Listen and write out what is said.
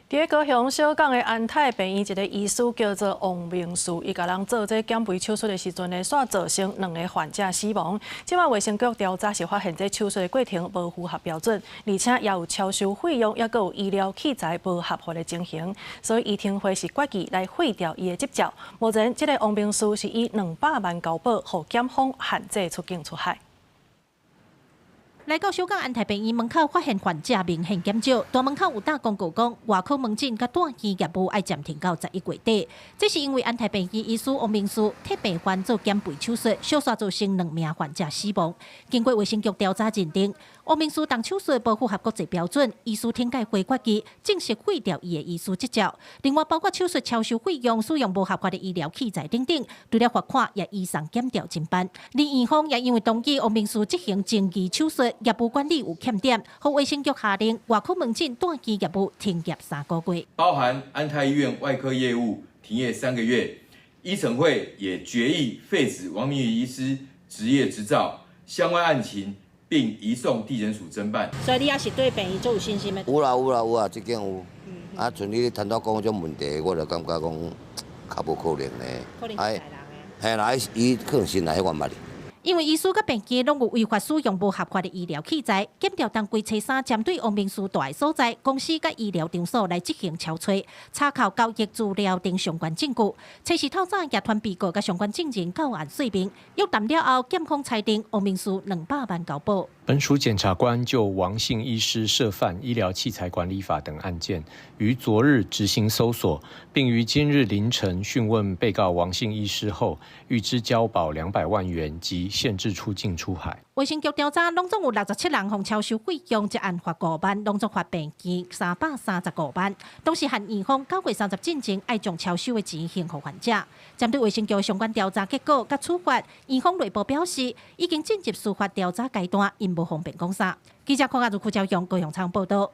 佇高雄小港的安泰病院，一个醫師叫做王明樹，伊共人做這減肥手術的時陣呢，煞造成兩个患者死亡。這擺衛生局調查是發現這手術的過程無符合標準，而且也有超收費用，抑閣有醫療器材無合法的情形，所以醫懲會是決議來廢掉伊的執照。目前這个王明樹是以200萬交保，予檢方限制出境出海。來到小港安泰病院門口，發現患者明顯減少。大門口有貼公告講，外科門診佮住院業務愛暫停到11月底。這是因為安泰病院醫師王明樹替病患做減肥手術，小煞造成兩名患者死亡。經過衛生局調查認定，王明樹動手術無符合國際標準，醫師懲戒會決議正式廢掉伊的醫師執照。另外，包括手術超收費用、使用無合法的醫療器材等等，除了罰款，也移送檢調偵辦。而院方也因為同意王明樹執行爭議手術，業務管理有欠點，予衛生局下令外科門診住院業務停業3個月。包含安泰醫院外科業務停業3個月，醫懲會也決議廢止王明宇醫師執業執照，相關案情並移送地檢署偵辦。所以你也是對病院足有信心的？有啦有啦有啊，這間有。啊，像你頭拄講這種問題，我就感覺講較無可能咧。可能是嘿啦，伊可能先來我捌。因為醫師佮病院攏有違法使用無合法的醫療器材，檢調當歸初三針對王明樹蹛的所在公司佮醫療場所來執行抄揣，查扣交易資料等相關證據。初四透早也傳被告佮相關證人到案說明，約談了後，檢方裁定王明樹200萬交保。本署檢察官就王姓醫師涉犯醫療器材管理法等案件，於昨日執行搜索，並於今日凌晨訊問被告王姓醫師後，諭知交保200萬元及限制出境出海。衛生局調查，攏總有67人予超收費用，一案罰5萬，攏總罰病院335萬。同時，限院方9月30進前愛將超收的錢還予患者。針對衛生局相關調查結果佮處罰，院方內部表示已經進入司法調查階段，𪜶無方便講啥。記者鄺亞如、柯昭陽高雄場報道。